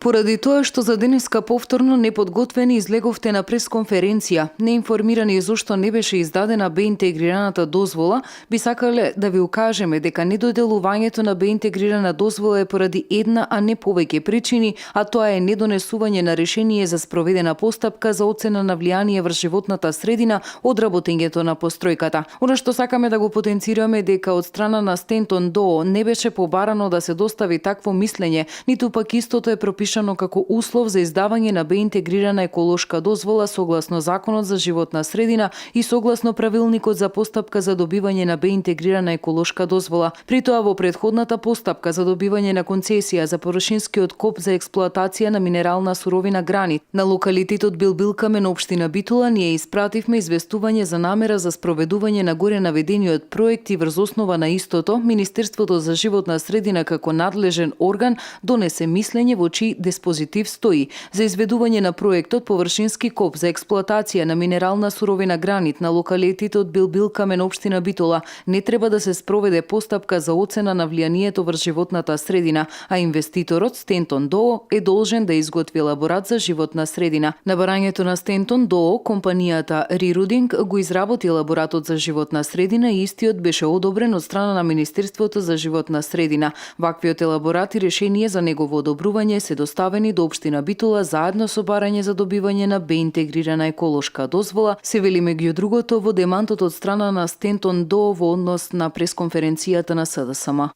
Поради тоа што за денеска повторно неподготвени излеговте на пресконференција, неинформирани зошто не беше издадена Б-интегрираната дозвола, би сакале да ви укажеме дека недоделувањето на Б-интегрирана дозвола е поради една, а не повеќе причини, а тоа е недонесување на решение за спроведена постапка за оцена на влијание врз животната средина од работењето на постројката. Она што сакаме да го потенцираме дека од страна на Стентон ДОО не беше побарано да се достави такво мислење, ниту пак истото е пропишано како услов за издавање на Б-интегрирана еколошка дозвола согласно Законот за животна средина и согласно Правилникот за постапка за добивање на Б-интегрирана еколошка дозвола. При тоа во претходната постапка за добивање на концесија за површинскиот коп за експлоатација на минерална суровина гранит на локалитетот Билбилкаме на општина Битола, ние испративме известување за намера за спроведување на горе наведениот проект и врз основа на истото Министерството за животна средина како надлежен орган донесе мислење во чии диспозитив стои за изведување на проектот површински коп за експлоатација на минерална суровина гранит на локалитетот Билбилкаме на општина Битола не треба да се спроведе постапка за оцена на влијанието врз животната средина, а инвеститорот Стентон ДОО е должен да изготви елаборат за животна средина. На барањето на Стентон ДОО, компанијата Рирудинг го изработи елаборатот за животна средина и истиот беше одобрен од страна на Министерството за животна средина. Ваквиот елаборат и решение за негово одобрување се доставени до општина Битола заедно со барање за добивање на Б-интегрирана еколошка дозвола, се вели меѓу другото во демантот од страна на Стентон ДОО во однос на пресконференцијата на СДСМ.